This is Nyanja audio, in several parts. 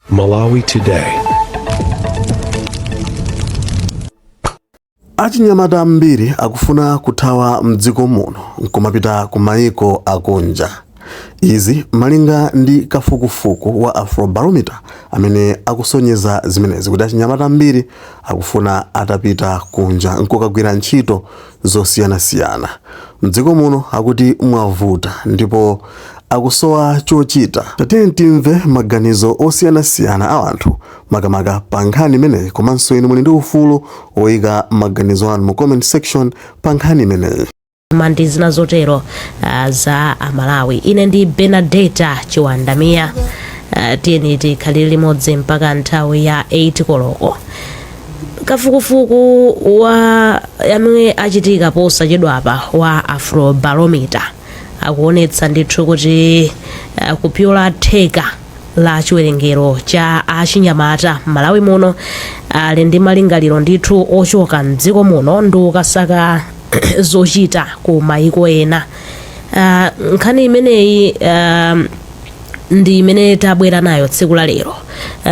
Malawi Today. Achinyamata ambiri akufuna kuthawa mdziko muno nkumapita ku mayiko akunja. Izi malinga ndi kafukufuku wa Afrobarometer amene akusonyeza zimenezi kuti achinyamata ambiri akufuna atapita kunja nkukagwira ntchito zosiyanasiyana. Mdziko muno akuti mwavuta ndipo akusowa chochita. Tatiyeni timve maganizo osiyanasiyana a anthu makamaka pa nkhani imeneyi komanso inu muli ndi ufulu woyika maganizo anu mu comment section pa nkhani imeneyi. Ndi zina zotero za Amalawi. Ine ndi Benadeta Chiwandamiya. Tiyeni tikhalire limodzi mpaka nthawi ya 8 koloko. Kafukufuku wa amene achitika posachedwapa wa Afrobarometer akuonetsa ndithu kuti kupyola theka la chiwerengero cha achinyamata m'Malawi muno ali ndi malingaliro ndithu ochoka mdziko muno ndi kukasaka zochita ku mayiko ena. Nkhani imeneyi ndi imene tabwera nayo tsiku la lero.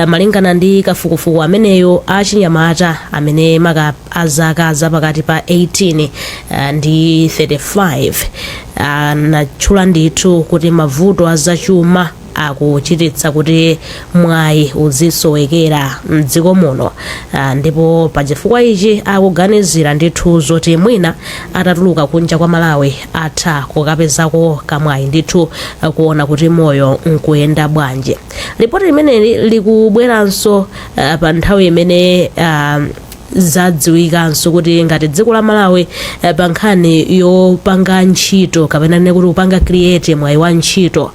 Malingana ndi kafukufuku ameneyo, achinyamata amene maka azaka zapakati pa 18 ndi 35 anatchula ndithu kuti mavuto azachuma akuchititsa kuti mwayi uzisowekera mdziko muno, ndipo pa chifukwa ichi akuganizira ndithu zoti mwina atatuluka kunja kwa Malawi atha kukapezako kamwayi ndithu, kuona kuti moyo nkuyenda bwanji. Lipoti limeneli likubweranso pa nthawi imene zadziwikanso kuti ngati dziko la Malawi, pa nkhani yopanga ntchito kapena nene kuti kupanga create mwayi wa ntchito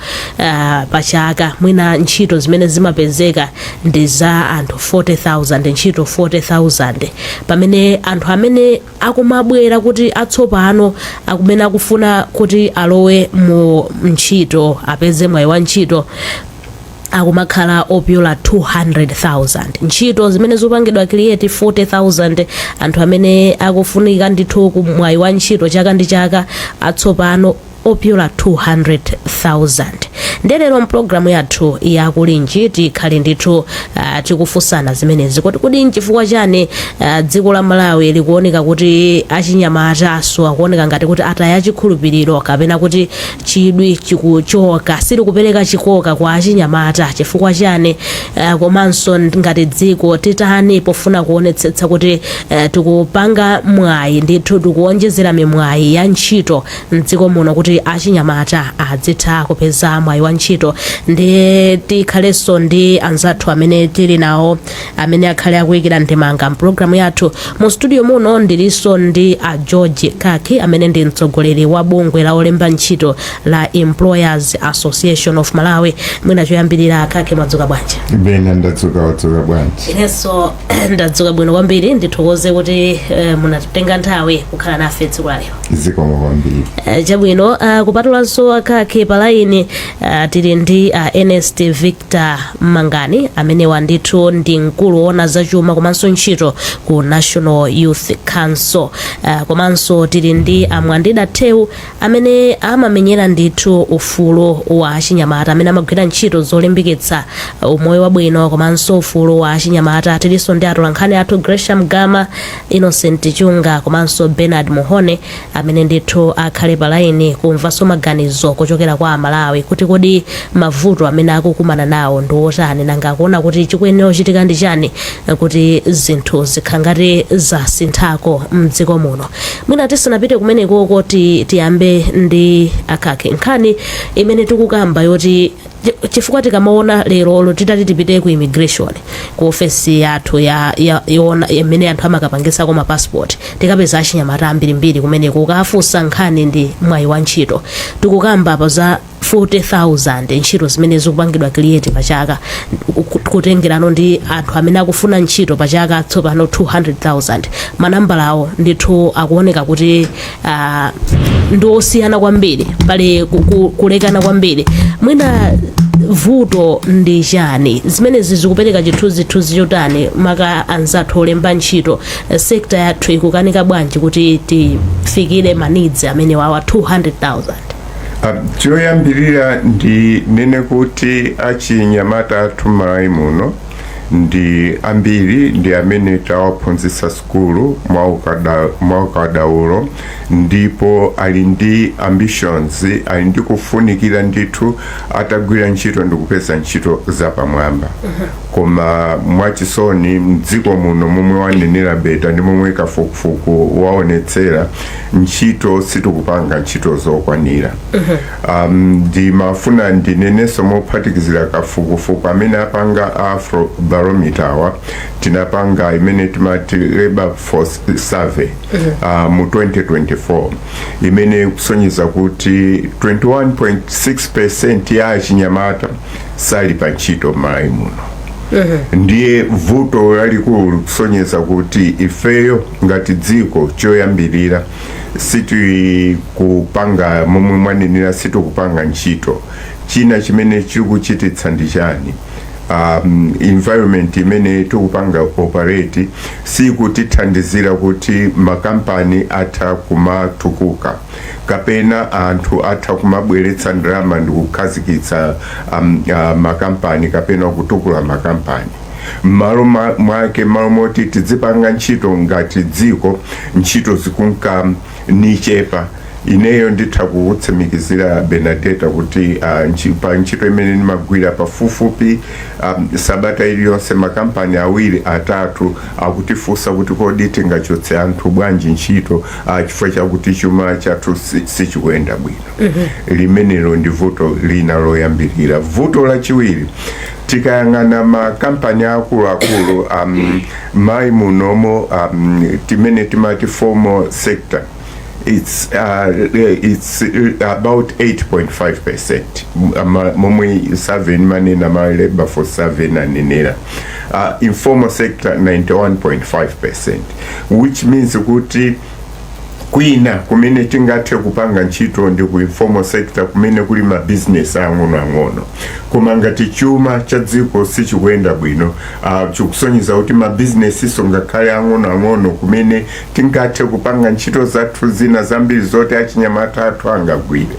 pa chaka, mwina ntchito zimene zimapezeka ndi za anthu 40,000, ntchito 40,000, pamene anthu amene akumabwera kuti atsopano akumene akufuna kuti alowe mu ntchito, apeze mwayi wa ntchito, akumakhala opyola 200,000. Ntchito zimene zikupangidwa create 40,000, anthu amene akufunika ndithu ku mwayi wa ntchito chaka ndi chaka atsopano opyola 200,000. Ndiye lero mpulogalamu yathu yakulinji tikhale ndithu tikufunsana zimenezi kuti kodi nchifukwa chani dziko la Malawi likuoneka kuti achinyamataso akuoneka ngati kuti ataya chikhulupiriro kapena kuti chidwi chikuchoka, silikupereka chikoka kwa achinyamata, chifukwa chani? Komanso ngati dziko titani pofuna kuonetsetsa kuti tikupanga mwayi ndithu, tikuonjezera mimwayi ya ntchito mdziko muno kuti achinyamata adzitha kupeza mwayi wa ntchito? Ndi tikhalenso ndi anzathu amene tili nawo amene akhale akuyikira ndemanga mpulogalamu yathu. Mu studio muno ndilinso ndi a George Kaki amene ndi mtsogoleri wa bungwe la olemba ntchito la Employers Association of Malawi. Mwina choyambirira, Kaki, mwadzuka bwanji? Bena, ndadzuka. Wadzuka bwanji? Inenso ndadzuka bwino kwambiri. Ndithokoze kuti munatenga nthawi kukhala nafe tsiku la lero. Zikomo kwambiri. Chabwino, kupatulanso Akaki, palaini tili ndi Ernest Victor Mangani amenewa ndithu ndi mkulu woona zachuma komanso ntchito ku National Youth Council. Komanso tili ndi Amwandida Theu amene amamenyera ndithu ufulu wa achinyamata, amene amagwira ntchito zolimbikitsa umoyo wabwino komanso ufulu wa achinyamata. Tilinso ndi atolankhani athu Gresham Gama, Innocent Chunga komanso Bernard Muhone amene ndithu akhale pa laini kumvanso maganizo kuchokera kwa Amalawi kuti kodi mavuto amene akukumana nawo ndi otani, nanga akuona kuti chikuyenera kuchitika ndi chani kuti zinthu zikhala ngati zasinthako mdziko muno. Mwina tisanapite kumenekoko, tiyambe ndi Akake. Nkhani imene tikukamba yoti chifukwa tikamaona lero titati tipite ku immigration, ku ofesi yathu ya yoona imene anthu amakapangisako ma passport, tikapeza achinyamata ambirimbiri kumeneko. Ukafunsa, nkhani ndi mwayi wa ntchito. Tikukamba pa za 40,000 ntchito zimene zikupangidwa create pachaka, kutengerano ndi anthu amene akufuna ntchito pachaka tsopano 200,000. Manambalawo ndithu akuoneka kuti ndi osiyana kwambiri, pali kulekana kwambiri. Mwina vuto ndi chani? Zimenezi zikupereka chithunzithunzi chotani maka anzathu olemba ntchito? Sector yathu ikukanika bwanji kuti tifikire ma needs amene wawa 200,000? Choyambirira ndi nene kuti achinyamata athu m'Malawi muno ndi ambiri ndi amene tawaphunzitsa sukulu mwaukadaulo, ndipo ali ndi ambitions, ali ndi kufunikira ndithu atagwira ntchito ndi kupeza ntchito zapamwamba. Koma mwachisoni, mdziko muno, momwe wanenera Beta ndi momwe kafukufuku waonetsera, ntchito sitikupanga ntchito zokwanira. Ndimafuna ndinenenso mophatikizira kafukufuku amene apanga Afrobarometer awa, tinapanga imene timati Labour Force Survey mu 2024, imene kusonyeza kuti 21.6% ya achinyamata sali pa ntchito m'Malawi muno. Ndiye vuto lalikulu kusonyeza kuti ifeyo ngati dziko, choyambirira sitikupanga, momwe mwanenera, sitikupanga ntchito. China chimene chikuchititsa ndi chani? Environment imene tikupanga operate sikutithandizira kuti makampani atha kumatukuka kapena anthu atha kumabweretsa ndalama ndi kukhazikitsa makampani kapena kutukula makampani. M'malo mwake, m'malo moti tidzipanga ntchito ngati dziko, ntchito zikunka nichepa. Ineyo nditha kukutsimikizira, Benadeta, kuti pa ntchito imene ndimagwira, pafupifupi sabata iliyonse makampani awiri, atatu akutifunsa kuti kodi tingachotse anthu bwanji ntchito, chifukwa chakuti chuma chathu sichikuyenda bwino. Limenelo ndi vuto lina loyambirira. Vuto lachiwiri, tikayang'ana makampani akuluakulu mayi munomo, timene timati formal sector, it's about 8.5%, momwe survey manena, ma Labour Force Survey nanenera. Informal sector 91.5%, which means kuti kwina kumene tingathe kupanga ntchito ndi ku informal sector, kumene kuli mabizinesi ang'onoang'ono. Koma ngati chuma cha dziko sichikuyenda bwino, chikusonyeza kuti mabizinesiso, ngakhale ang'onoang'ono, kumene tingathe kupanga ntchito zathu zina zambiri zoti achinyamata athu angagwire,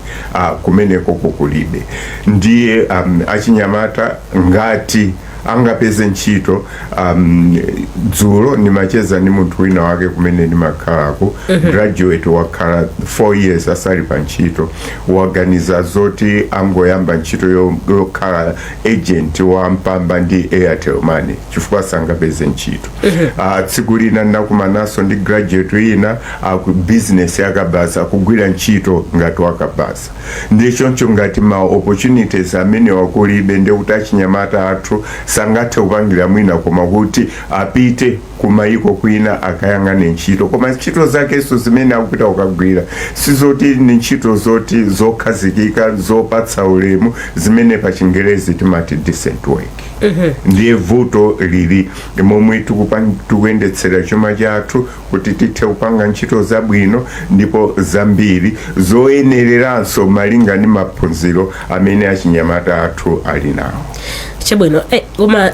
kumeneko kukulibe. Ndiye achinyamata ngati angapeze ntchito, dzulo ndimacheza ndi munthu wina wake kumene ndimakhalako, graduate, wakhala 4 years asali pa ntchito, waganiza zoti angoyamba ntchito yokhala agent wa Mpamba ndi Airtel Money chifukwa sangapeze ntchito. Tsiku lina ndakumananso ndi graduate ina aku business yakabasa, akugwira ntchito ngati wakabasa. Ndiye choncho ngati ma opportunities amene wakulibe, ndekuti achinyamata athu sangathe kupangira mwina koma kuti apite kumayiko kwina akayang'ane ntchito. Koma ntchito zakenso zimene akupita kukagwira sizoti ni ntchito zoti zokhazikika, zopatsa ulemu, zimene pa Chingerezi timati decent work. Ndiye vuto lili momwe tikuyendetsera chuma chathu kuti tithe kupanga ntchito zabwino ndipo zambiri zoyenereranso malinga ndi maphunziro amene achinyamata athu ali nawo. Chabwino. Koma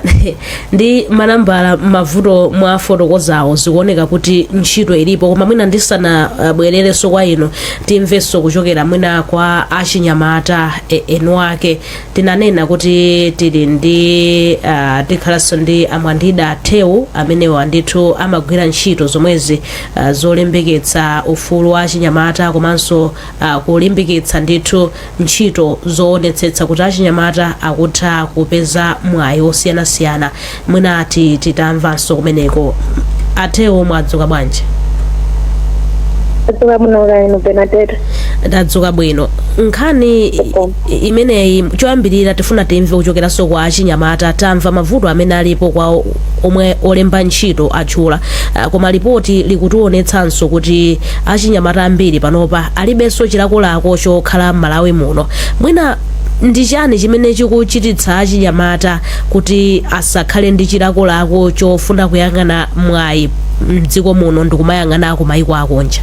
ndi manambala, mavuto mwafotokozawo, zikuoneka kuti ntchito ilipo. Koma mwina ndisanabwererenso kwa inu, timvenso kuchokera mwina kwa achinyamata enu ake. Tinanena kuti tili ndi tikhalanso ndi Amwandida Theu, amenewa ndithu amagwira ntchito zomwezi zolimbikitsa ufulu wa achinyamata komanso kulimbikitsa ndithu ntchito zoonetsetsa kuti achinyamata akutha kupeza mwayi osiyanasiyana. Mwina titamvanso kumeneko. Atheu, mwadzuka bwanji? Tadzuka bwino, inu Benadeta? Tadzuka bwino. Nkhani imeneyi, choyambirira tifuna timve kuchokeranso kwa achinyamata. Tamva mavuto amene alipo kwa omwe olemba ntchito atchula. Koma ripoti likutionetsanso kuti achinyamata ambiri panopa alibenso chilakolako chokhala m'Malawi muno. Mwina ndi chani chimene chikuchititsa achinyamata kuti asakhale ndi chilakolako chofuna kuyang'ana mwayi mdziko muno ndikumayang'ana ku mayiko akunja?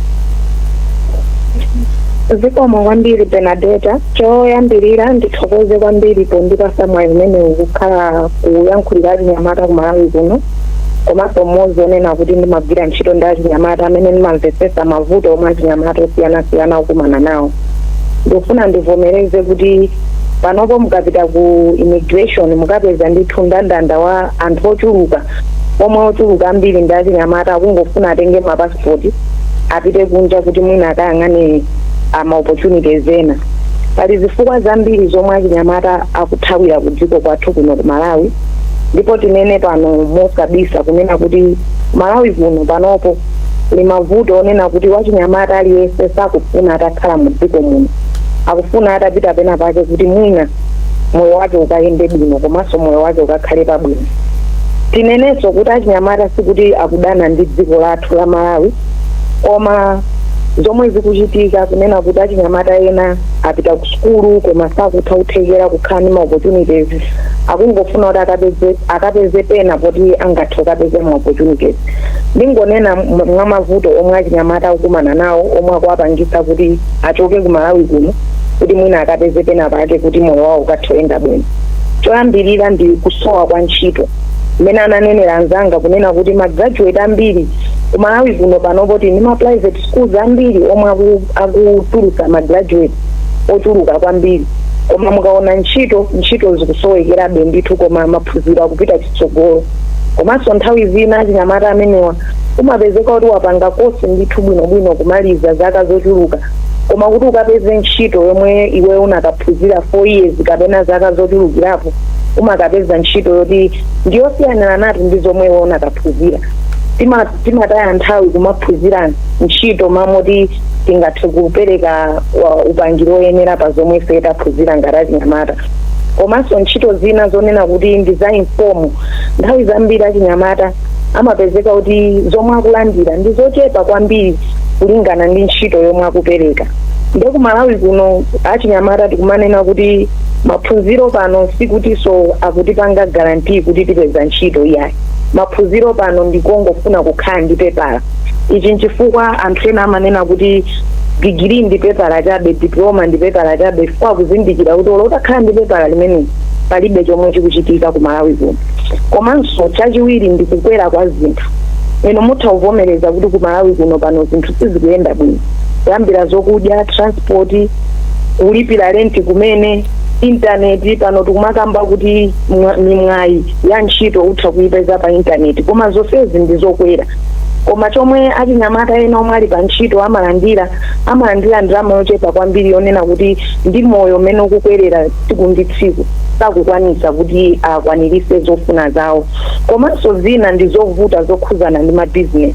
Zikomo kwambiri, Benadeta. Choyambirira ndithokoze kwambiri pondipasa mwayi umenewu kukhala kuyankhulira achinyamata ku Malawi kuno, komanso mmodzi onena kuti ndimagwira ntchito ndi achinyamata amene ndimamvetsetsa mavuto omwe achinyamata osiyanasiyana akukumana nawo. Ndikufuna ndivomereze kuti panopo mukapita ku immigration mukapeza ndithu ndandanda wa anthu ochuluka, omwe ochuluka ambiri ndi achinyamata akungofuna atenge mapasipoti apite kunja kuti mwina akayang'ane ama opportunities ena. Pali zifukwa zambiri zomwe achinyamata akuthawira ku dziko kwathu kuno ku Malawi, ndipo tinene pano mosabisa kunena kuti Malawi kuno panopo kuli mavuto onena kuti wachinyamata aliyense sakufuna atakhala mu dziko muno, akufuna atapita pena pake kuti mwina moyo wake ukayende bwino komanso moyo wake ukakhale pabwino. Tinenenso kuti achinyamata sikuti akudana ndi dziko lathu la Malawi, koma zomwe zikuchitika kunena kuti achinyamata ena apita ku sukulu koma sakutha kuthekera kukhala ndi ma opportunities, akungofuna kuti akapeze pena poti angathe kukapeze ma opportunities. Ndingonena mwa mavuto omwe achinyamata akukumana nawo omwe akuwapangisa kuti achoke ku Malawi kuno kuti mwina akapeze pena pake kuti moyo wawo ukathe kuyenda bwino. Choyambirira ndi kusowa kwa ntchito, mmene ananenera anzanga kunena kuti ma graduate ambiri ku Malawi kuno panopo tili ndi ma private schools ambiri omwe akutulutsa ma graduate ochuluka kwambiri, koma mukaona ntchito, ntchito zikusowekerabe ndithu, koma maphunziro akupita chitsogolo. Komanso nthawi zina achinyamata amenewa umapezeka kuti wapanga kosi ndithu bwinobwino kumaliza zaka zochuluka, koma kuti ukapeze ntchito yomwe iwe unakaphunzira 4 years kapena zaka zochulukirapo, umakapeza ntchito yoti ndiyosiyanira nati ndi zomwe iwe unakaphunzira. Timataya nthawi kumaphunzira ntchito mamoti tingathe kupereka upangiri woyenera pa zomwe ife taphunzira ngati achinyamata. Komanso ntchito zina zonena kuti ndi za informal, nthawi zambiri achinyamata amapezeka kuti zomwe akulandira ndi zochepa kwambiri kulingana ndi ntchito yomwe akupereka. Nde ku Malawi kuno achinyamata tikumanena kuti maphunziro pano sikutinso akutipanga guarantee kuti tipeza ntchito, iyayi. Maphunziro pano ndikongofuna kukhala ndi pepala. Ichi nchifukwa anthu ena amanena kuti digiri ndi pepala chabe, diploma ndi pepala chabe, chifukwa akuzindikira kuti olo utakhala ndi pepala limene palibe chomwe chikuchitika ku Malawi kuno. Komanso chachiwiri ndi kukwera kwa zinthu. Ino mutha kuvomereza kuti ku Malawi kuno pano zinthu sizikuyenda bwino, kuyambira zokudya, transport, kulipira renti kumene, intaneti. Pano tikumakamba kuti mimwayi ya ntchito utha kuipeza pa intaneti, koma zonsezi ndi zokwera. Koma chomwe achinyamata ena omwe ali pa ntchito amalandira ndalama yochepa kwambiri yonena kuti ndi moyo umene ukukwerera tsiku ndi tsiku sakukwanisa kuti akwanirise zofuna zawo. Komanso zina ndi zovuta zokhuzana ndi mabizinesi.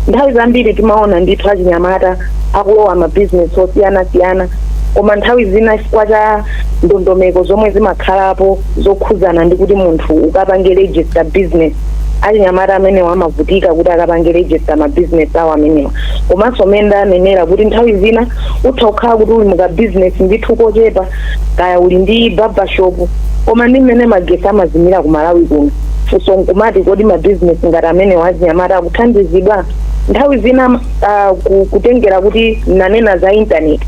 Nthawi zambiri timaona ndithu achinyamata akulowa mabizinesi osiyanasiyana, koma nthawi zina chifukwa cha ndondomeko zomwe zimakhalapo zokhuzana ndi kuti munthu ukapange register business, achinyamata amenewa amavutika kuti akapange register mabizinesi awo amenewa. Komanso mmene ndanenera kuti nthawi zina utha kukhala kuti uli muka business ndithu kochepa, kaya uli ndi barber shop, koma ndi mmene magesi amazimira ku Malawi kuno, funso nkumati kodi mabizinesi ngati amenewa achinyamata akuthandizidwa? Nthawi zina kutengera kuti nanena za intaneti,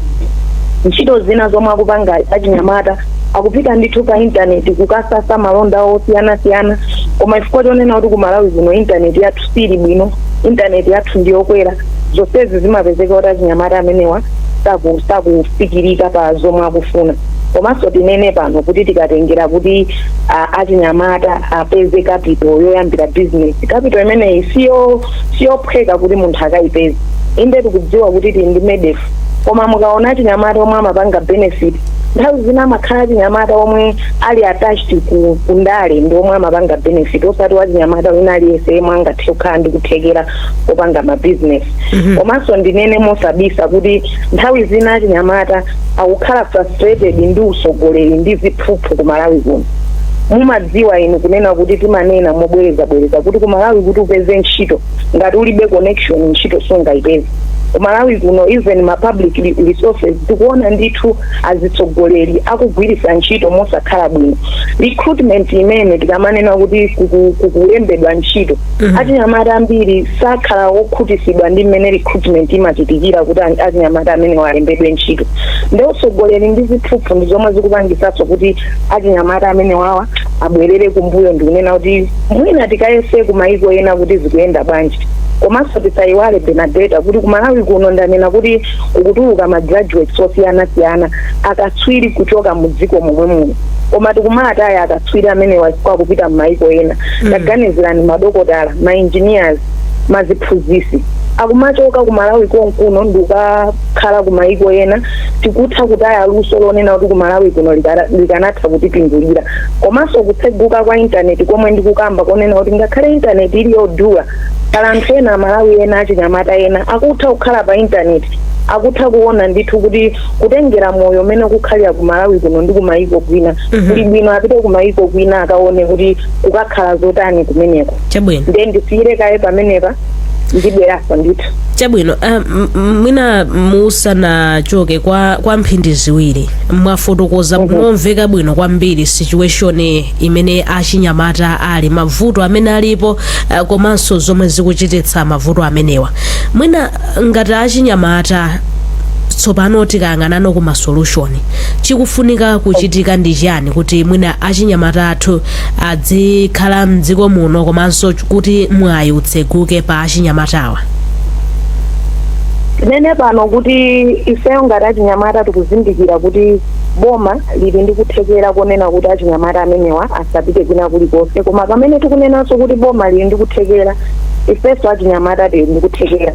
ntchito zina zomwe akupanga achinyamata akupita ndithu pa intaneti kukasasa malonda osiyanasiyana, koma chifukwa chonena kuti ku Malawi kuno intaneti yathu sili bwino, intaneti yathu ndiyokwera, zonsezi zimapezeka kuti achinyamata amenewa sakufikirika pa zomwe akufuna. Komanso tinene pano kuti tikatengera kuti achinyamata apeze capital yoyambira business, capital imeneyi siyophweka kuti munthu akayipeze. Inde, tikudziwa kuti tili ndi MEDEF, koma mukaona achinyamata omwe amapanga benefit, nthawi zina amakhala achinyamata omwe ali attached ku ndale ndi omwe amapanga benefit, osati wachinyamata wina aliyense yemwe angathe kukhala ndi kuthekera kopanga mabizinesi. Komanso ndinene mosabisa kuti nthawi zina achinyamata akukhala frustrated ndi usogoleri ndi ziphuphu ku Malawi kuno. Mumadziwa inu kunena kuti timanena mobwerezabwereza kuti ku Malawi kuti upeze ntchito, ngati ulibe connection, ntchito sungayipeze ku Malawi kuno. Even ma public resources tikuona ndithu azitsogoleri akugwiritsa ntchito mosakhala bwino. Recruitment imene tikamanena kuti kukulembedwa ntchito, achinyamata ambiri sakhala okhutisidwa ndi mmene recruitment imachitikira kuti achinyamata amene alembedwe ntchito. Ndi utsogoleri ndi ziphuphu ndi zomwe zikupangisanso kuti achinyamata amene wawa abwerere kumbuyo ndikunena kuti mwina tikayese ku maiko ena kuti zikuyenda bwanji. Komanso tisayiwale, Benadeta, kuti kuMalawi kuno ndanena kuti kukutuluka ma graduates osiyanasiyana, akatswiri kuchoka mu dziko momwe muno, koma tikumataya akatswiri amenewa chifukwa kupita m'mayiko ena. Taganizirani madokotala, ma engineers, maziphunzisi akumachoka kuMalawi konkuno ndikukakhala kumayiko ena. Tikutha kutaya luso lonena kuti kuMalawi kuno likanatha kutipindulira. Komanso kutseguka kwa intaneti komwe ndikukamba konena kuti ngakhale intaneti ili yodula, kala anthu ena, Amalawi ena, achinyamata ena akutha kukhala pa intaneti, akutha kuona ndithu kuti kutengera moyo umene kukhalira kuMalawi kuno ndi kumayiko kwina, kuli bwino apite kumayiko kwina akaone kuti kukakhala zotani kumeneko. Ndiye ndisiyire kaye pamenepa, ndibweranso ndithu. Chabwino. Mwina musanachoke, kwa mphindi 2, mwafotokoza momveka bwino kwambiri situation imene achinyamata ali, mavuto amene alipo, komanso zomwe zikuchititsa mavuto amenewa. Mwina ngati achinyamata tsopano tikayang'anano ku ma solution, chikufunika kuchitika ndi chiyani kuti mwina achinyamata athu adzikhala mdziko muno komanso kuti mwayi utseguke pa achinyamatawa? Tinene pano kuti ifeyo ngati achinyamata tikuzindikira kuti boma lili ndi kuthekera konena kuti achinyamata amenewa asapite kwina kulikonse. Koma pamene tikunenanso kuti boma lili ndi kuthekera, ifenso achinyamata tili ndi kuthekera.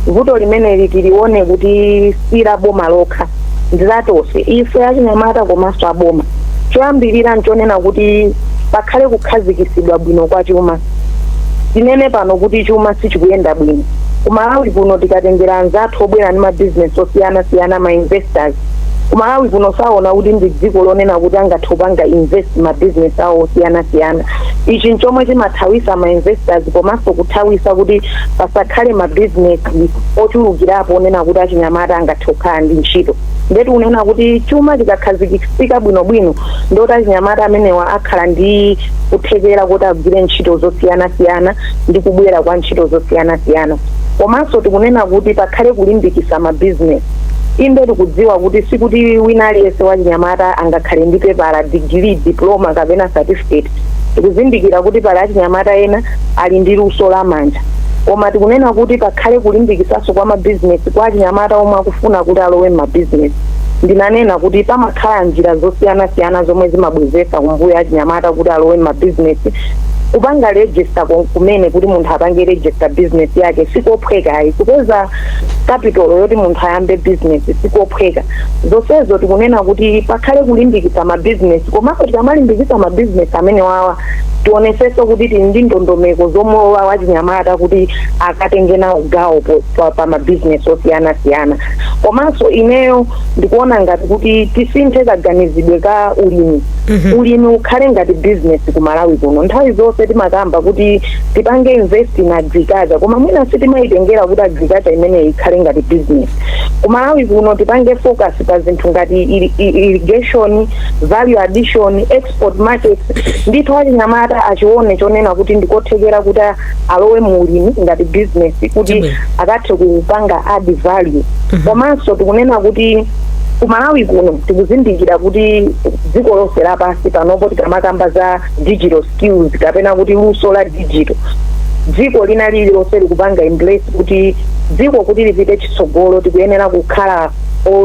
Vuto limeneli tilione kuti si la boma lokha, ndi latonse ife achinyamata komanso aboma. Choyambirira nchonena kuti pakhale kukhazikisidwa bwino kwa chuma. Tinene pano kuti chuma sichikuyenda bwino kuMalawi kuno. Tikatengera anzathu obwera ndi mabizinesi osiyanasiyana, ma investors, kuMalawi kuno saona kuti ndi dziko lonena kuti angathe kupanga invest mabizinesi awo osiyanasiyana. Ichi nchomwe chimathawisa ma investors komanso kuthawisa kuti pasakhale mabizinesi ochulukirapo onena kuti achinyamata angathe kukhala ndi ntchito. Ndetu unena kuti chuma chikakhazikitsika bwinobwino, ndoti achinyamata amenewa akhala ndi kuthekera kuti agwire ntchito zosiyanasiyana ndi kubwera kwa ntchito zosiyanasiyana. Komanso tikunena kuti pakhale kulimbikisa mabizinesi. Inde, tikudziwa kuti sikuti wina aliyense wachinyamata angakhale ndi pepala, degree, diploma kapena certificate. Tikuzindikira kuti pali achinyamata ena ali ndi luso lamanja, koma tikunena kuti pakhale kulimbikisanso kwa mabizinesi kwa achinyamata omwe akufuna kuti alowe m'mabizinesi. Ndinanena kuti pamakhala njira zosiyanasiyana zomwe zimabwezesa kumbuyo achinyamata kuti alowe m'mabizinesi. Kupanga register kumene kuti munthu apange register business yake sikophweka ayi. Kupeza capital yoti munthu ayambe business sikophweka. Zonsezo tikunena kuti pakhale kulimbikitsa mabizinesi. Komanso tikamalimbikitsa mabizinesi amene wawa, tionesenso kuti tili ndi ndondomeko zomwe wachinyamata kuti akatenge nawo gawo pa mabizinesi osiyanasiyana. Komanso ineyo ndikuona ngati kuti tisinthe kaganizidwe ka ulimi. Ulimi ukhale ngati business kuMalawi kuno. Nthawi zonse timakamba kuti tipange invest in agriculture, koma mwina sitimayitengera kuti agriculture imeneyi ikhale ngati business kuMalawi kuno. Tipange focus pa zinthu ngati irrigation, value addition, export markets. Ndithu achinyamata achione chonena kuti ndikothekera kuti alowe mu ulimi ngati business kuti akathe kupanga add value. Komanso tikunena kuti kuMalawi kuno tikuzindikira kuti dziko lonse lapansi panopo tikamakamba za digital skills kapena kuti luso la digital, dziko lina lililonse likupanga embrace kuti dziko kuti lipite chitsogolo tikuyenera kukhala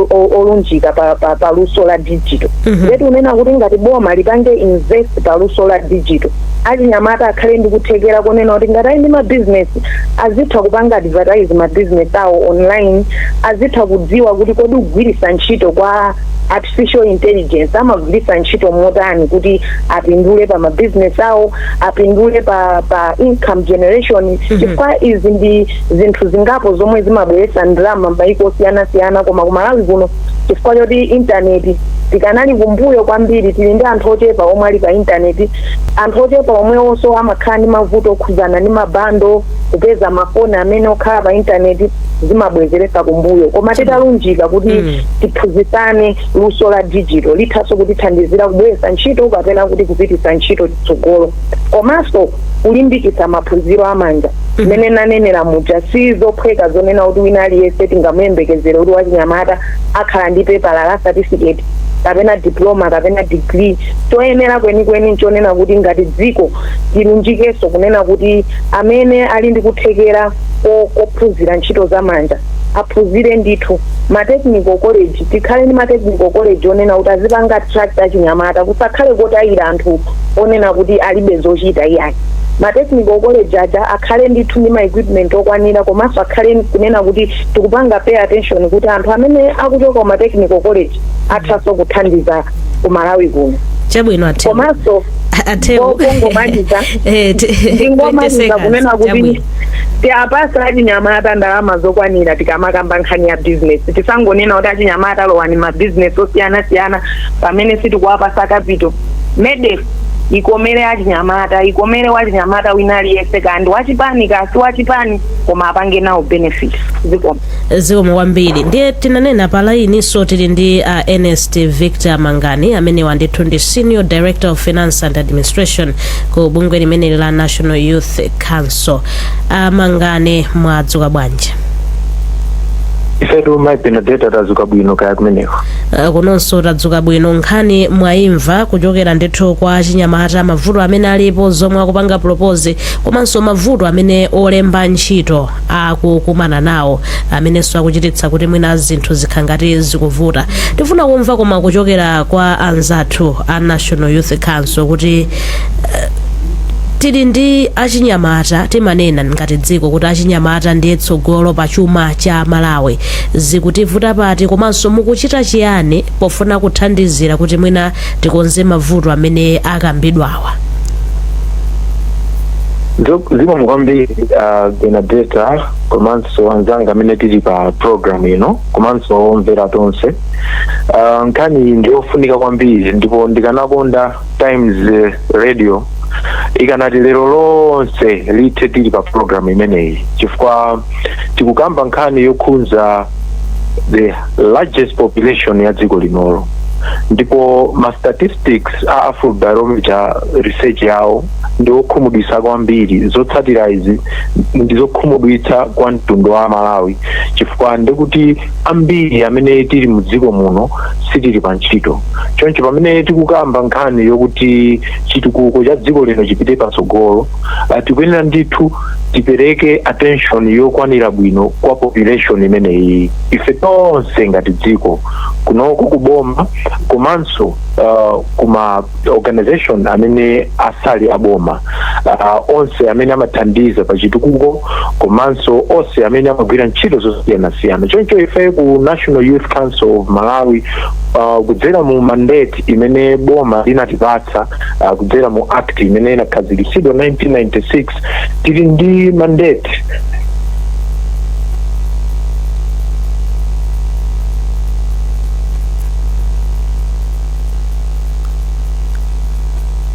olunjika pa luso la digital. Ndetu unena kuti ngati boma lipange invest pa luso la digital, achinyamata akhale ndi kuthekera konena kuti ngati ali ndi mabizinesi azitha kupanga advertise mabizinesi awo online, azitha kudziwa kuti kodi kugwiritsa ntchito kwa artificial intelligence amagwiritsa ntchito motani kuti apindule pa mabizinesi awo, apindule pa income generation, chifukwa izi ndi zinthu zingapo zomwe zimabweretsa ndalama m'mayiko osiyanasiyana. Koma kuMalawi kuno, chifukwa choti intaneti tikanali kumbuyo kwambiri, tili ndi anthu ochepa omwe ali pa intaneti, anthu ochepa omwewonso amakhala ndi mavuto okhudzana ndi ma bundle, kupeza mafoni amene okhala pa intaneti, zimabwezeretsa kumbuyo. Koma titalunjika kuti tiphunzitsane luso la digital, lithanso kutithandizira kubweretsa ntchito kapena kuti kupititsa ntchito chitsogolo. Komanso kulimbikitsa maphunziro amanja, mmene nanenera muja, si zophweka zonena kuti wina aliyense tingamuyembekezere kuti wachinyamata akhala ndi pepala la certificate. kapena diploma kapena degree. Choyenera kwenikweni nchonena kuti ngati dziko tilunjikenso kunena kuti amene ali ndi kuthekera kophunzira ntchito zamanja aphunzire ndithu. Ma technical college, tikhale ndi ma technical college onena kuti azipanga attract achinyamata, kusakhale kotayira anthu onena kuti alibe zochita iyayi. Ma technical college aja akhale ndithu ndi ma equipment okwanira, komanso akhale kunena kuti tikupanga pay attention kuti anthu amene akuchoka ku ma technical college athanso kuthandiza ku Malawi kuno. Chabwino, Athebo. Komanso Athebo. Kongomaliza, ndingomaliza kunena kuti tiapasa achinyamata ndalama zokwanira. Tikamakamba nkhani ya business, tisangonena kuti achinyamata alowani ma business osiyanasiyana pamene sitikuwapasa capital. MEDEF ikomere achinyamata, ikomere wachinyamata wina aliyense, kandi wachipani kasi wachipani, koma apange nawo benefit. Zikomo. Zikomo kwambiri. Ndiye tinanena pa line-so tili ndi Ernest Victor Mangani, amene wandithu ndi Senior Director of Finance and Administration ku bungwe limeneli la National Youth Council. Mangani, mwadzuka bwanji? Ifetu, Mai Benedetta, tadzuka bwino. Kaya kumeneko? Kunonso tadzuka bwino. Nkhani mwayimva kuchokera ndithu kwa achinyamata, mavuto amene alipo, zomwe akupanga propose, komanso mavuto amene olemba ntchito akukumana nawo, amenenso akuchititsa kuti mwina zinthu zikhala ngati zikuvuta. Tifuna kumva koma kuchokera kwa anzathu a National Youth Council kuti tili ndi achinyamata, timanena ngati dziko kuti achinyamata ndiye tsogolo pa chuma cha Malawi, zikutivuta pati, komanso mukuchita chiyani pofuna kuthandizira kuti mwina tikonze mavuto amene akambidwawa? Zikomo kwambiri, Benedetta, komanso anzanga amene tili pa program ino, komanso omvera tonse. Nkhani iyi ndiyofunika kwambiri, ndipo ndikanakonda Times Radio ikanati lero lonse lithe tili pa program imeneyi, chifukwa tikukamba nkhani yokhudza the largest population ya dziko linolo. Ndipo ma statistics a Afrobarometer research yawo ndi okhumudwitsa kwambiri. Zotsatira izi ndi zokhumudwitsa kwa mtundu wa Malawi, chifukwa ndikuti ambiri amene tili mu dziko muno sitili pa ntchito. Choncho pamene tikukamba nkhani yokuti chitukuko cha dziko lino chipite patsogolo, tikuyenera ndithu tipereke attention yokwanira bwino kwa population imeneyi. Ife tonse ngati dziko, kunoko kuboma komanso kuma organization amene asali aboma, onse amene amathandiza pa chitukuko komanso onse amene amagwira ntchito zosiyanasiyana. Choncho ife ku National Youth Council of Malawi, kudzera mu mandate imene boma linatipatsa, kudzera mu act imene inakhazikitsidwa 1996, tili ndi mandate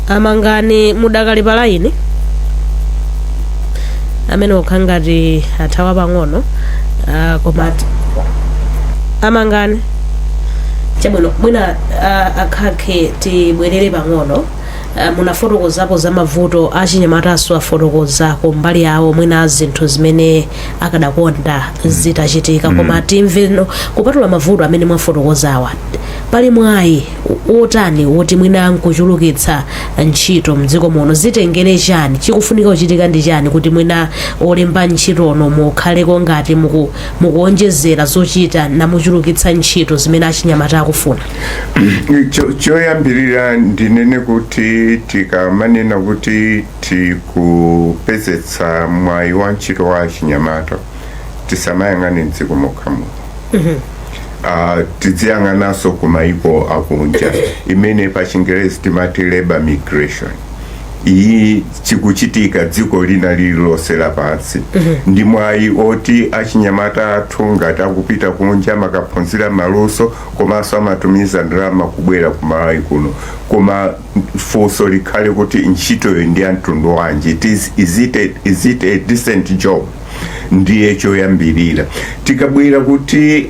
Amangani, mudakali pa line? Amene okha ngati athawa pang'ono, koma Amangani, chabwino, mwina akhakhe tibwerere pang'ono. Munafotokozapo za mavuto, achinyamataso afotokoza kumbali yawo mwina zinthu zimene akadakonda zitachitika, koma timveno, kupatula mavuto amene mwafotokozawa, pali mwayi wotani woti mwina nkuchulukitsa ntchito mdziko muno? Zitengere chani? Chikufunika kuchitika ndi chani kuti mwina olemba ntchitono mukhaleko ngati mukuonjezera zochita namuchulukitsa ntchito zimene achinyamata akufuna? Choyambirira ndinene kuti tikamanena kuti tikupezetsa mwayi wa ntchito wa achinyamata, tisamayang'ane mdziko mokha muno, tidziyang'ananso ku maiko akunja, imene pa Chingerezi timati labor migration. Iyi chikuchitika dziko lina lililonse lapansi. Ndi mwayi oti achinyamata athu ngati akupita kunja amakaphunzira maluso, komanso amatumiza ndalama kubwera ku Malawi kuno. Koma funso likhale kuti ntchitoyo ndi ya mtundu wanji? Is it a decent job? Ndiye choyambirira. Tikabwera kuti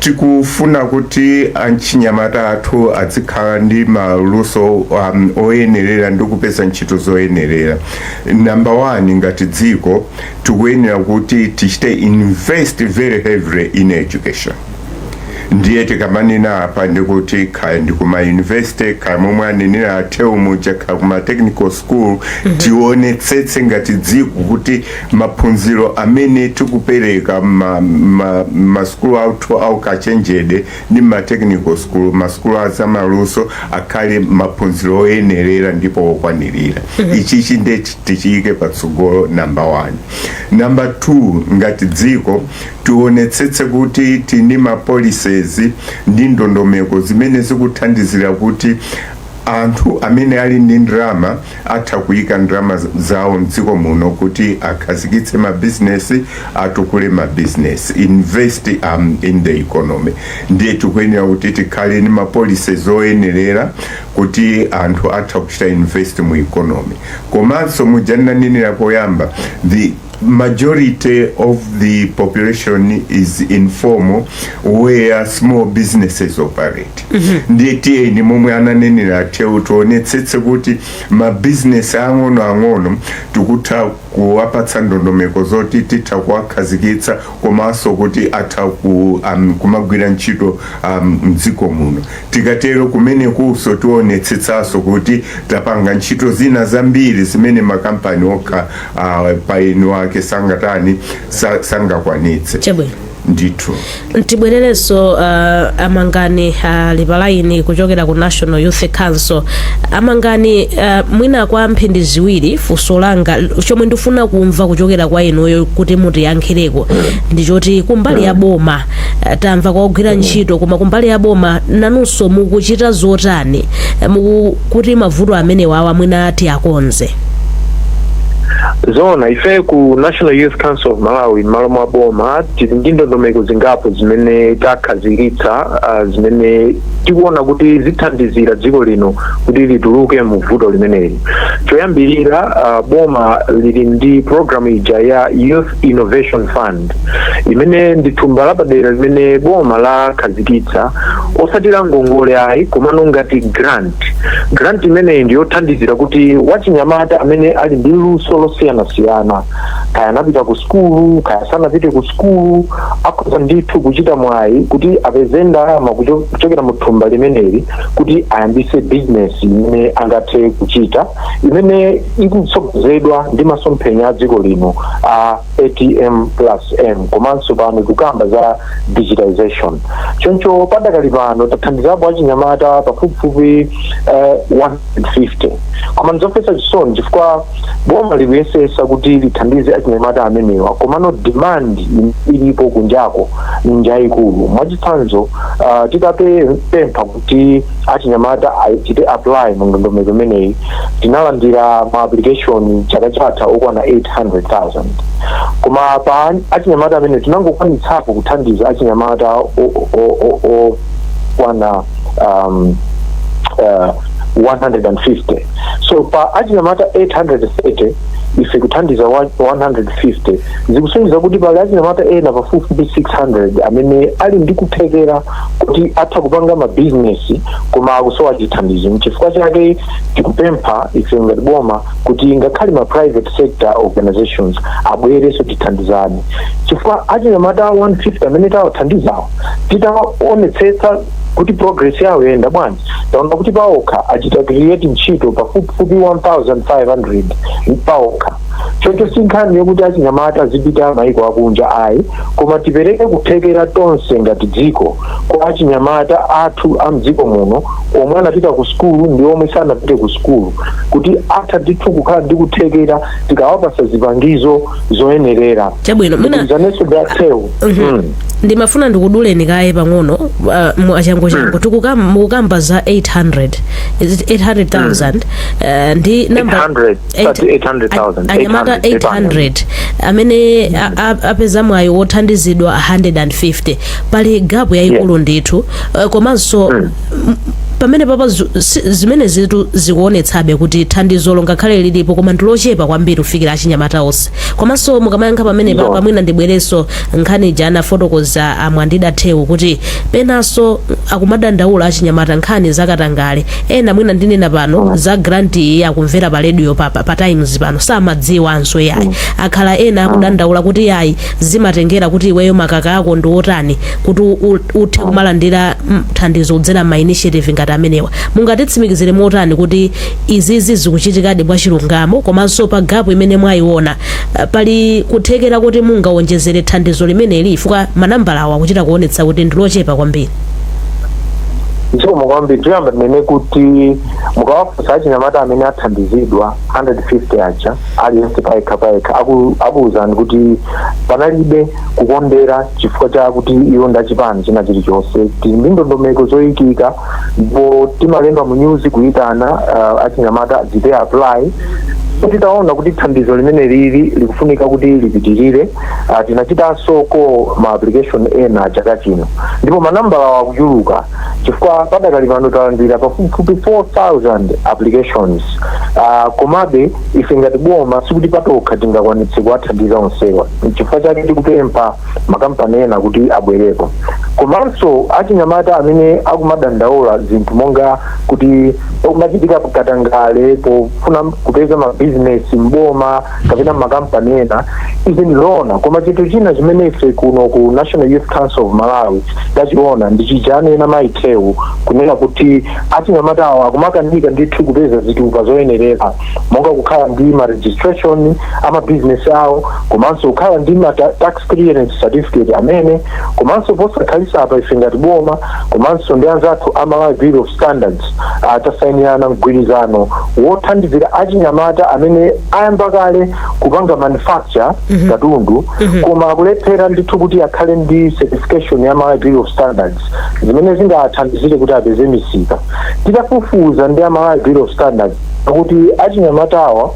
tikufuna kuti achinyamata athu azikhala ndi maluso oyenerera ndi kupeza ntchito zoyenerera, number one, ngati dziko tikuyenera kuti tichite invest very heavily in education. Ndiye tikamanena apa ndikuti kaya ndi kuma university, kaya momwe anenera atheu muja, kaya kuma technical school, tionetsetse ngati dziko kuti maphunziro amene tikupereka masukulu athu aukachenjede ndi ma technical school, masukulu azamaluso, akhale maphunziro oyenerera ndipo okwanirira. Ichichi ndiye tichiyike patsogolo, number one. Number two, ngati dziko tionetsetse kuti tini ma policies ndi ndondomeko zimene zikuthandizira kuti anthu amene ali ndi ndalama atha kuyika ndalama zawo mdziko muno kuti akhazikitse mabizinesi, atukule mabizinesi, invest in the economy. Ndiye tikuyenera kuti tikhale ndi ma policies oyenerera kuti anthu atha kuchita invest mu economy. Komanso mujananenera poyamba, the majority of the population is informal, where small businesses operate. Ndiye tiyeni, momwe ananenera Teu, tionetsetse kuti mabizinesi ang'ono ang'ono tikutha kuwapatsa ndondomeko zoti titha kuwakhazikitsa komanso kuti atha kumagwira ntchito mdziko muno. Tikatero kumenekuso tionetsetsanso kuti tapanga ntchito zina zambiri zimene makampani okha pa eni wake sangatani, sangakwanitse. Chabwino. Ndithu. Tibwererenso Amangani ali pa line kuchokera ku National Youth Council. Amangani, mwina kwa mphindi 2, funso langa chomwe ndifuna kumva kuchokera kwa inuyo kuti mutiyankhireko ndichoti kumbali ya boma, tamva kwa ogwira ntchito, koma kumbali ya boma nanunso mukuchita zotani kuti mavuto amenewawa mwina tiakonze? Zona, ife ku National Youth Council of Malawi, m'malo mwa boma, tili ndi ndondomeko zingapo zimene takhazikitsa zimene tikuona kuti zithandizira dziko lino kuti lituluke mu vuto limeneli. Choyambirira, boma lili ndi program ija ya Youth Innovation Fund, imene ndi thumba lapadera limene boma lakhazikitsa, osati la ngongole ayi, komano ngati grant. Grant imeneyi ndiyothandizira kuti wachinyamata amene ali ndi luso losiyanasiyana, kaya anapita ku sukulu kaya sanapite ku sukulu, akhoza ndithu kuchita mwayi kuti apeze ndalama kuchokera mu thumba limeneli kuti ayambise business imene angathe kuchita, imene ikutsogozedwa ndi masomphenya a dziko lino a ATM plus M, komanso pano tikukamba za digitization. Choncho padakali pano tathandizapo achinyamata pafupifupi 150. Koma ndizomvetsa chisoni chifukwa boma likuyesesa kuti lithandize achinyamata amenewa, komano demand ilipo kunjako njayikulu. Mwachitsanzo, titapempha kuti achinyamata achite apply mu ndondomeko imeneyi, tinalandira ma application chaka chatha okwana 800,000, koma pa achinyamata amene tinangokwanitsapo kuthandiza achinyamata okwana 150. So pa achinyamata 830, ife kuthandiza 150, zikusonyeza kuti pali achinyamata ena pafupifupi 600 amene ali ndi kuthekera kuti atha kupanga mabizinesi koma akusowa chithandizo. Nchifukwa chake tikupempha ife ngati boma kuti ngakhale ma private sector organizations abwereso tithandizane, chifukwa achinyamata 150 amene tawathandizawo, titaonetsetsa kuti progress yawo yayenda bwanji, taona kuti paokha achita create ntchito pafupifupi 1500 paokha. Choncho si nkhani yokuti achinyamata azipita maiko akunja ayi, koma tipereke kuthekera tonse ngati dziko kwa achinyamata athu a mdziko muno, omwe anapita ku sukulu ndi omwe sanapite ku sukulu, kuti atha ndithu kukhala ndi kuthekera tikawapasa zipangizo zoyenerera. Chabwino, mwina Ndikuzanenso ndathewu. Ndimafuna ndikuduleni kaye pang'ono, achangu changu. Mukukamba za 800, is it 800,000? Ndi number 800, 800,000. Anyamata 800 amene apeza mwayi wothandizidwa 150, pali gap yayikulu ndithu. Komanso Pamene papa zimene zitu zikuonetsabe kuti thandizolo ngakhale lilipo, koma ndilochepa kwambiri kufikira achinyamata onse. Komanso mukamayankha pamene papa, mwina ndibwerenso nkhani ija anafotokoza amwandida Thewu kuti penanso akumadandaula achinyamata nkhani zakatangale. Ena mwina ndinena pano za grant iyi akumvera pa radio pa Times pano, samadziwanso yayi. Akhala ena akudandaula kuti yayi, zimatengera kuti iweyo makaka ako ndi otani kuti uthe kumalandira thandizo kudzera ma initiative ngati amenewa. Mungatitsimikizire motani kuti izizi zikuchitikadi mwachilungamo? Komanso pa gap imene mwayiona, pali kuthekera kuti mungawonjezere thandizo limeneli, chifukwa manambala awo akuchita kuonetsa kuti ndilochepa kwambiri? Zikomo kwambiri. Choyamba ndinene kuti mukawafunsa achinyamata amene athandizidwa 150 aja, aliyense payekha payekha akuwuzani kuti panalibe kukondera chifukwa chakuti iwo ndachipani china chilichonse. Tili ndi ndondomeko zoyikika ndipo timalemba mu news kuyitana achinyamata azite apply. Titaona kuti thandizo limene lili likufunika kuti lipitirire, tinachitanso ko ma application ena chaka chino, ndipo manambala akuchuluka chifukwa padakali pano talandira pafupifupi 4000 applications. Komabe ife ngati boma sikuti patokha tingakwanitse kuwathandiza onsewa, chifukwa chake tikupempha makampani ena kuti abwerepo. Komanso achinyamata amene akumadandaula zinthu monga kuti kumachitika katangale pofuna kupeza mabizinesi mboma kapena makampani ena, izi ndizoona. Koma chinthu china chimene ife kuno ku National Youth Council of Malawi tachiona ndi chija anena mayi Thewu, kunena kuti achinyamata awo akumakanika ndithu kupeza zitupa zoyenerera, monga kukhala ndi ma registration amabizinesi awo, komanso kukhala ndi ma tax clearance certificate amene. Komanso posakhalisa apa ife ngati boma komanso ndi anzathu a Malawi Bureau of Standards tasayinirana mgwirizano wothandizira achinyamata amene ayamba kale kupanga manufacture katundu, koma akulephera ndithu kuti akhale ndi certification ya Malawi Bureau of Standards zimene zingathandizire kuti apeze misika. Titafufuza ndi a Malawi Bureau of Standards kuti achinyamatawa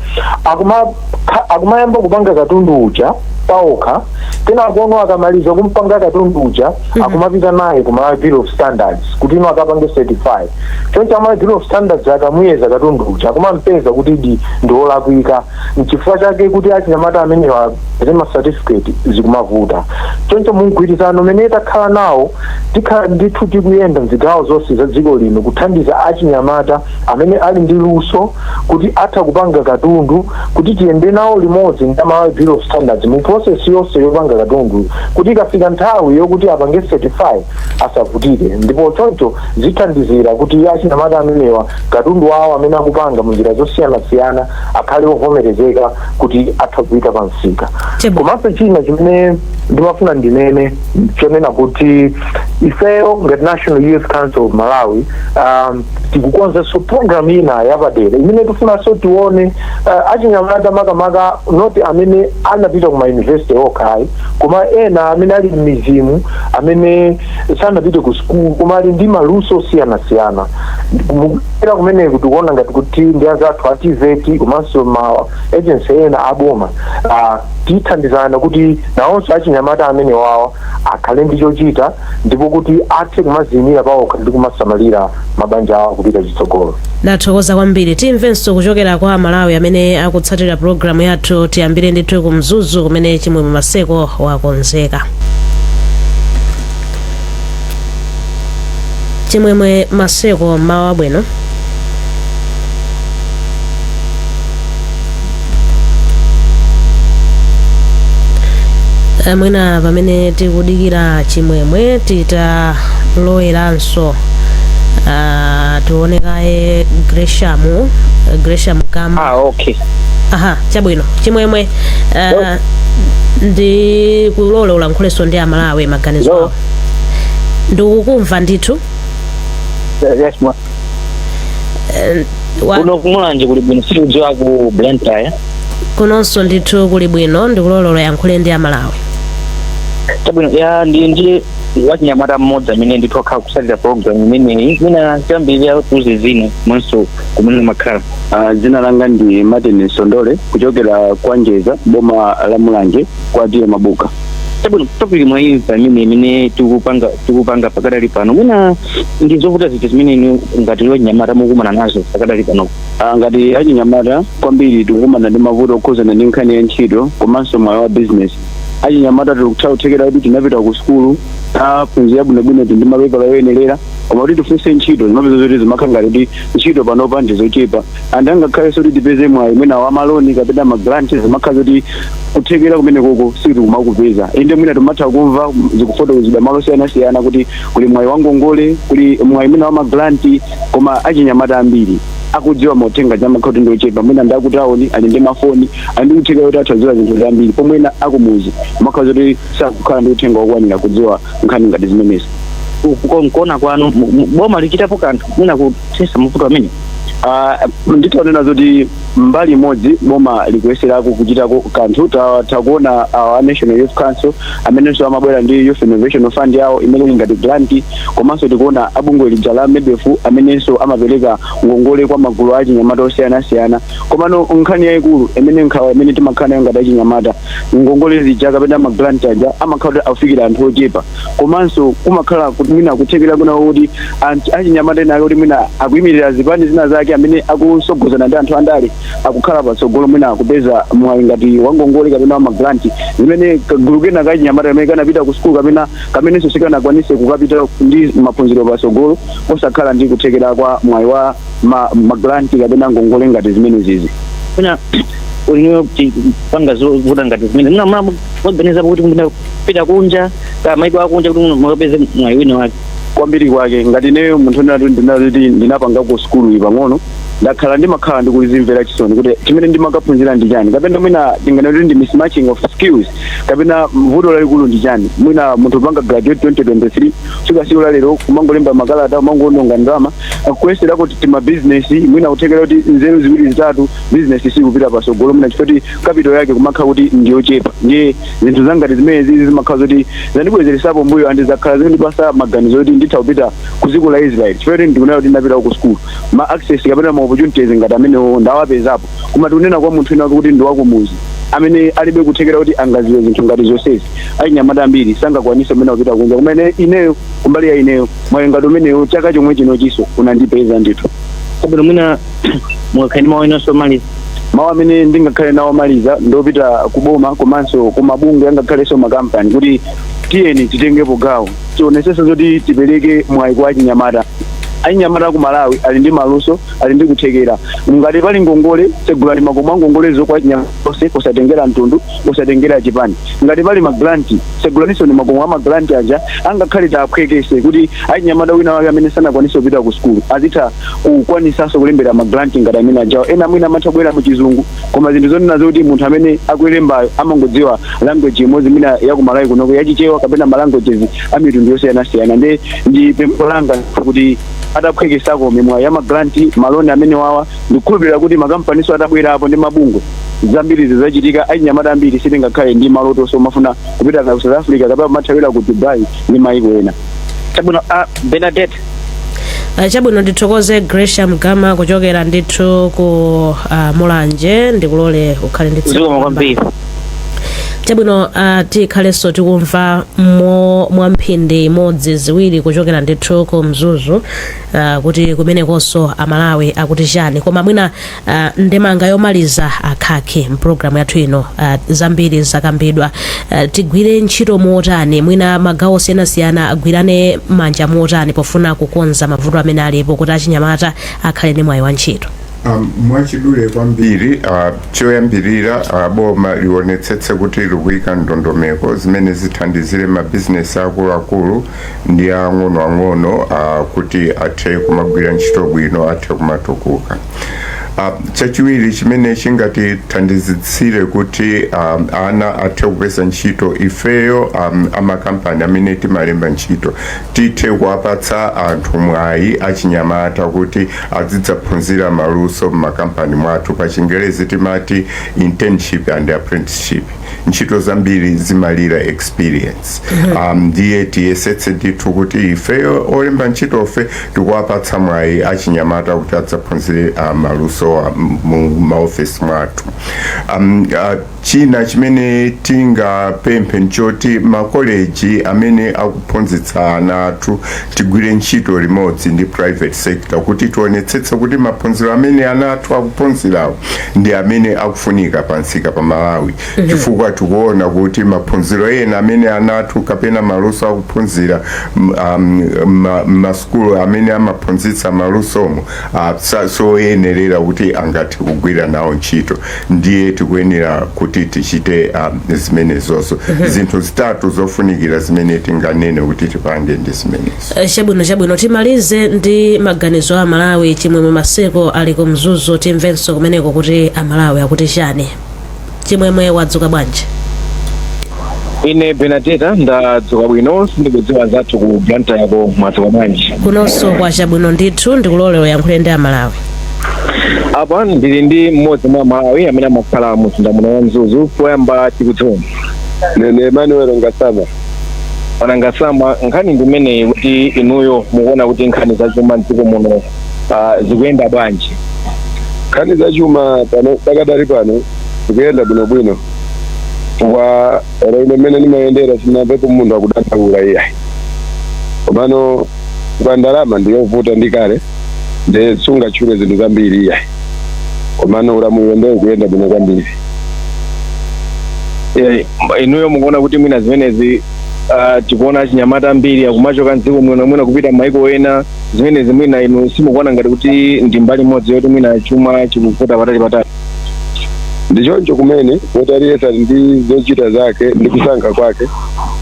akumayamba kupanga katundu uja paokha, kenako akamaliza kumpanga katundu uja akumapita naye ku Malawi Bureau of Standards kuti ino akapange certify. Choncho a Malawi Bureau of Standards akamuyeza katundu uja akumampeza kuti ndi wolakwika. Nchifukwa chake kuti achinyamata amenewa apeze ma certificate zikumavuta. Choncho mumgwirizano umene takhala nawo, tikhala ndithu tikuyenda mzigawo zonse za dziko lino kuthandiza achinyamata amene ali ndi luso kuti atha kupanga katundu, kuti tiyende nawo limodzi ndi Malawi Bureau of Standards mu process yonse yopanga katundu, kuti ikafika nthawi yokuti apange certify asavutike. Ndipo choncho zithandizira kuti achinyamata amenewa katundu wawo amene akupanga munjira zosiyanasiyana akhale ovomerezeka kuti atha kuyika pa msika. Komanso china chimene ndimafuna ndinene chonena kuti ifeyo ngati National Youth Council of Malawi tikukonzanso program ina yapadera imene tifunanso tione achinyamata, makamaka not amene anapita ku ma university okhayi, koma ena amene ali m'midzimu, amene sanapite ku school koma ali ndi maluso osiyanasiyana. Mukupita kumeneku tikuona ngati kuti ndi anzathu a TVET komanso ma agency ena aboma, tithandizana kuti nawonso achinyamata amene wawa akhale ndi chochita ndipo kuti athe kumaziyimira pawokha ndi kumasamalira mabanja awo kupita chitsogolo. Ndathokoza kwambiri. Timvenso kuchokera kwa Malawi amene akutsatira pulogalamu yathu. Tiyambire ndithu ku Mzuzu kumene Chimwemwe Maseko wakonzeka. Chimwemwe Maseko, mawa wabwino. Mwina pamene tikudikira Chimwemwe, titaloweranso tione kaye Gresham Gamba. Ah, okay. Aha, chabwino. Chimwemwe, ndi kulole ulankhulenso ndi Amalawi maganizo Hello. awo. Ndikukumva ndithu. Yes, ma. Kuno kumulanje kuli bwino, sitikudziwa ku Blantyre. Kunonso ndithu kuli bwino. Ndikulole uyankhule ndi Amalawi. Chabwino, ya, ndi wachinyamata mmodzi amene ndithu akhala kusatira program imeneyi. Mwina chambiri kuze zina mwanso kumene makhala. Dzina langa ndi Martin Sondole kuchokera kwa Njeza, boma la Mulanje, kwa T/A Mabuka. Chabwino, topic mwayimva imene tikupanga pakadali pano. Mwina ndi zovuta ziti zimene inu ngati wachinyamata mukumana nazo pakadali pano? Ngati achinyamata kwambiri tikukumana ndi mavuto okhuzana ndi nkhani ya ntchito komanso moyo wa business. Achinyamata tikuthekera kuti tinapita ku sukulu, taphunzira bwinobwino, ndi mapepala oyenerera, koma kuti tifunse ntchito zimapeza zoti zimakhala ngati kuti ntchito panopa ndi zochepa. Anthu angakhalenso kuti tipeze mwayi mwina wa ma loan kapena ma grant, zimakhala zoti kuthekera kumene koko sitikumakupeza. Inde, mwina timatha kumva zikufotokozedwa malo osiyanasiyana kuti kuli mwayi wa ngongole, kuli mwayi mwina wa ma grant, koma achinyamata ambiri akudziwa mauthenga zamakhala kuti ndiochepa. Mwina ndi akutawuni ali ndi mafoni, ali ndi kuthekera kuti athadziwa zinthu zambiri, pomwe ena akumuzi makhala zoti sakukhala ndi uthenga wokwanira kudziwa nkhani ngati zimenezi. Nkuona kwanu, boma lichitapo kanthu mwina kuthetsa mavuto amene? Nditaonena zoti mbali imodzi boma likuyeserako kuchitako kanthu. Takuona National Youth Council amenenso amabwera ndi Youth Innovation Fund yawo imene ili ngati grant, komanso tikuona abungwe lija la MEDEF amenenso amapereka ngongole kwa magulu achinyamata osiyanasiyana. Komano nkhani yayikulu imene nkhawa imene timakhala nayo ngati achinyamata, ngongole zija kapena ma grant aja amakhala kuti afikira anthu ochepa, komanso kumakhala kuti mwina kuthekera kuna kuti anthu achinyamata ena ake kuti mwina akuyimirira zipani zina zake amene akusogozana ndi anthu andale akukhala patsogolo mwina akupeza mwayi ngati wangongole kapena wa ma grant, zimene kagulu kena kachinyamata kamene kanapita ku sukulu kapena kamenenso sikanakwanise kukapita ndi maphunziro patsogolo osakhala ndi kuthekera kwa mwayi wa ma grant kapena ngongole ngati zimenezizi. Mwina uliyo panga zovuta ngati zimene mwina mwaganizapo kuti mwina kupita kunja ka maiko akunja kuti mukapeze mwayi wina wake? Kwambiri kwake, ngati ineyo munthu ndinati ndinapanga ku sukulu iyi pang'ono, ndakhala ndimakhala ndikuzimvera chisoni kuti chimene ndimakaphunzira ndi chani, kapena mwina tinganena kuti ndi mismatching of skills, kapena vuto lalikulu ndi chani. Mwina munthu upanga graduate 2023, fika siku la lero kumangolemba makalata, kumangoononga ndalama kuyesera kuti tima business, mwina kuthekera kuti nzeru ziwiri zitatu, business sikupita pasogolo, mwina chifukwa kuti capital yake kumakhala kuti ndiyochepa. Ndiye zinthu zangati zimene zizi zimakhala zoti zandibwezeresapo mbuyo, andi zakhala zindipasa maganizo kuti nditha kupita ku dziko la Israel, chifukwa kuti ndikunena kuti ndinapita ku school, ma access kapena ma opportunities ngati amenewo ndawapezapo. Koma tikunena kwa munthu wina kuti ndi wakumuzi amene alibe kuthekera kuti angaziwe zinthu ngati zonsezi, achinyamata ambiri sangakwanise kumene kupita kunja. Koma ineyo, kumbali ya ineyo, mwayi ngati umenewo chaka chomwe chino chiso unandipeza ndithu. Chabwino, mwina mukakhale ndi mawu inonso maliza. Mawu amene ndingakhale nawo maliza ndopita kuboma komanso kumabungwe angakhalenso makampani kuti tiyeni titengepo gawo, tionesese zoti tipereke mwayi kwa achinyamata. Achinyamata ku Malawi ali ndi maluso, ali ndi kuthekera. Ngati pali ngongole, tsegulani makomo a ngongolezo kwa achinyamata onse, kusatengera mtundu, kusatengera chipani. Ngati pali ma grant, tsegulaninso ni makomo a ma grant aja, angakhale taphwekese kuti achinyamata wina wake amene sanakwanise kupita ku sukulu azitha kukwanisanso kulembera ma grant ngati amene ajawo. Ena mwina amatha kubwera mu Chizungu, koma zinthu zonena zoti munthu amene akulembayo amangodziwa language imodzi, mwina ya ku Malawi kunoko yachichewa kapena ma languages a mitundu yosiyanasiyana. Ndi pempho langa kuti ataphwekesako mimwayi ya ma grant, ma loan amene wawa, ndikukhulupirira kuti makampaniso atabwerapo ndi mabungwe, zambiri zizachitika. Achinyamata ambiri sitingakhale ndi maloto omafuna kupita ku South Africa kapena kumathawira ku Dubai ndi maiko ena. Chabwino, Bernadette. Chabwino, ndithokoze Gresham Gama kuchokera ndithu ku Mulanje. Ndikulole ukhale ndi tsiku Zikomo lopambana. kwambiri. Chabwino, tikhalenso tikumva mwa mphindi imodzi ziwiri kuchokera ndithu ku Mzuzu, kuti kumenekonso Amalawi akuti chani. Koma mwina ndemanga yomaliza akhakhe mpulogalamu yathu ino, zambiri zakambidwa, tigwire ntchito motani, mwina magawo osiyanasiyana agwirane manja motani pofuna kukonza mavuto amene alipo kuti achinyamata akhale ndi mwayi wa ntchito? Mwachidule kwambiri, choyambirira, boma lionetsetse kuti likuyika ndondomeko zimene zithandizire mabizinesi akuluakulu ndi ang'onoang'ono kuti athe kumagwira ntchito bwino, athe kumatukuka. Chachiwiri chimene chingatithandizitsire kuti ana athe kupeza ntchito, ifeyo amakampani amene timalemba ntchito tithe kuwapatsa anthu mwayi achinyamata kuti azidzaphunzira maluso m'makampani mwathu. Pa Chingerezi timati internship and apprenticeship. Ntchito zambiri zimalira experience. Ndiye tiyesetse ndithu kuti ifeyo olemba ntchitofe tikuwapatsa mwayi achinyamata kuti adzaphunzire maluso. akusowa mu maofesi mwathu. China chimene tingapemphe nchoti makoleji amene akuphunzitsa ana athu, tigwire ntchito limodzi ndi private sector kuti tionetsetse kuti maphunziro amene ana athu akuphunzirawo ndi amene akufunika pansika pa Malawi, chifukwa tikuona kuti maphunziro ena amene ana athu kapena maluso akuphunzira masukulu amene amaphunzitsa malusomo soyenerera kuti angathe kugwira nawo ntchito. Ndiye tikuyenera kuti tichite zimenezozo. Zinthu zitatu zofunikira zimene tinganene kuti tipange ndi zimenezo. Chabwino, timalize ndi maganizo a Malawi. Chimwemwe Maseko ali ku Mzuzu, timvenso kumeneko kuti Amalawi akuti chani. Chimwemwe, wadzuka bwanji? Ine Benadeta ndadzuka bwino, sindikudziwa zathu ku Blantyre yako, mwadzuka bwanji? Kunonso kwa chabwino ndithu, ndikulole uyankhule ndi Amalawi. Apa ndili ndi mmodzi mwa Malawi amene amakhala mu mzinda muno wa Mzuzu. Poyamba tikudziweni. Nene Emmanuel Ngasama. Pana Ngasama, nkhani ndimeneyi kuti inuyo mukuona kuti nkhani zachuma mdziko muno zikuyenda bwanji? Nkhani zachuma pano, pakadali pano, zikuyenda bwinobwino, chifukwa ero ine mmene ndimayendera sinamvepo munthu akudandaula, iyayi. Komano kwa ndalama ndiyovuta ndi kale, nde sungatchule zinthu zambiri, iyayi. Komano ulamuliro ndiye kuyenda bwino kwambiri. Inuyo mukuona kuti mwina zimenezi, tikuona achinyamata ambiri akumachoka mdziko muno mwina kupita maiko ena, zimenezi mwina inu simukuona ngati kuti ndi mbali imodzi yoti mwina chuma chikuvuta patali patali? Ndi choncho kumene kuti aliyense ali ndi zochita zake ndi kusankha kwake,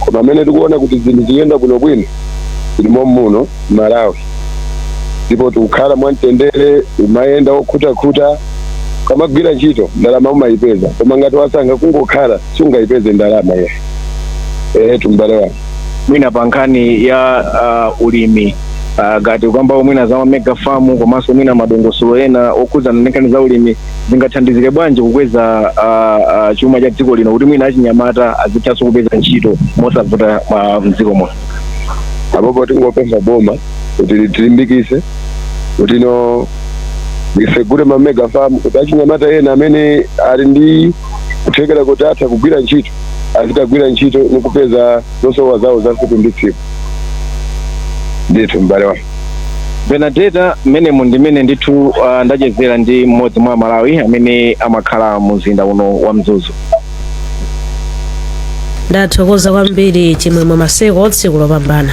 koma amene tikuona kuti zinthu zikuyenda bwinobwino zilimo muno Malawi, ndipo tikukhala mwamtendere. Umayenda wokhutakhuta, ukamagwira ntchito ndalama umayipeza, koma ngati wasankha kungokhala sungayipeze ndalama iye. Tumbale wanga. Mwina pa nkhani ya ulimi, ngati ukamba mwina za mega farm komanso mwina madongosolo ena okhudzana ndi nkhani za ulimi, zingathandizire bwanji kukweza chuma cha dziko lino kuti mwina achinyamata azithanso kupeza ntchito mosavuta mdziko muno? Apopo tingopempha boma kuti litilimbikise kuti no lisegule ma mega farm kuti achinyamata ena amene ali ndi kuthekera kuti atha kugwira ntchito azikagwira ntchito nikupeza zosowa zawo za tsiku ndi tsiku. Ndithu, m'bale wanga. Benadeta, mmenemu ndimene ndithu ndachezera ndi mmodzi mwa Malawi amene amakhala mu mzinda uno wa Mzuzu. Ndathokoza kwambiri, Chimwemwe Maseko, tsiku lopambana.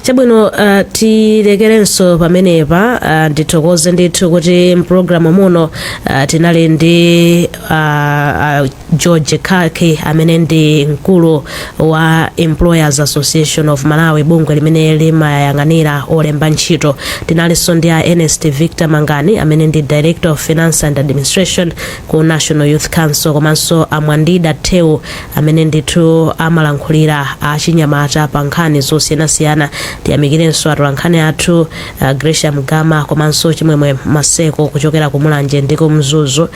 Chabwino, tilekerenso pamenepa. Ndithokoze ndithu kuti mpulogalamu muno tinali ndi George Kake amene ndi mkulu wa Employers Association of Malawi, bungwe limene limayang'anira olemba ntchito. Tinalinso ndi a Ernest Victor Mangani amene ndi Director of Finance and Administration ku National Youth Council, komanso Amwandida Theu amene ndithu amalankhulira achinyamata pa nkhani zosiyanasiyana. Tiyamikirenso atolankhani athu Gresham Gama komanso Chimwemwe Maseko kuchokera ku Mulanje ndi ku Mzuzu,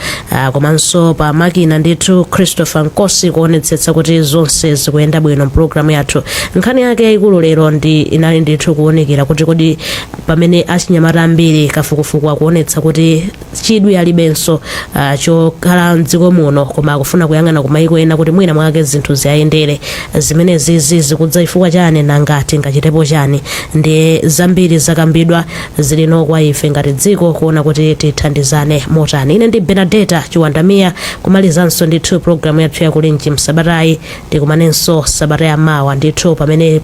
komanso pa makina ndithu Christopher Nkosi kuonetsetsa kuti zonse zikuyenda bwino. Mpulogalamu yathu nkhani yake yayikulu lero ndi inali ndithu kuonekera kuti kodi pamene achinyamata ambiri kafukufuku akuonetsa kuti chidwi alibenso chokhala mdziko muno, koma akufuna kuyang'ana ku maiko ena kuti mwina mwake zinthu ziyayendere, zimenezizi zikudza chifukwa chani? Nanga tingachitepo chani? Ndiye zambiri zakambidwa, zilino kwa ife ngati dziko kuona kuti tithandizane motani. Ine ndi Benadeta Chiwandamiya, kumalizanso ndithu programu yathu yakulinji msabatayi. Tikumanenso sabata yamawa ndithu pamene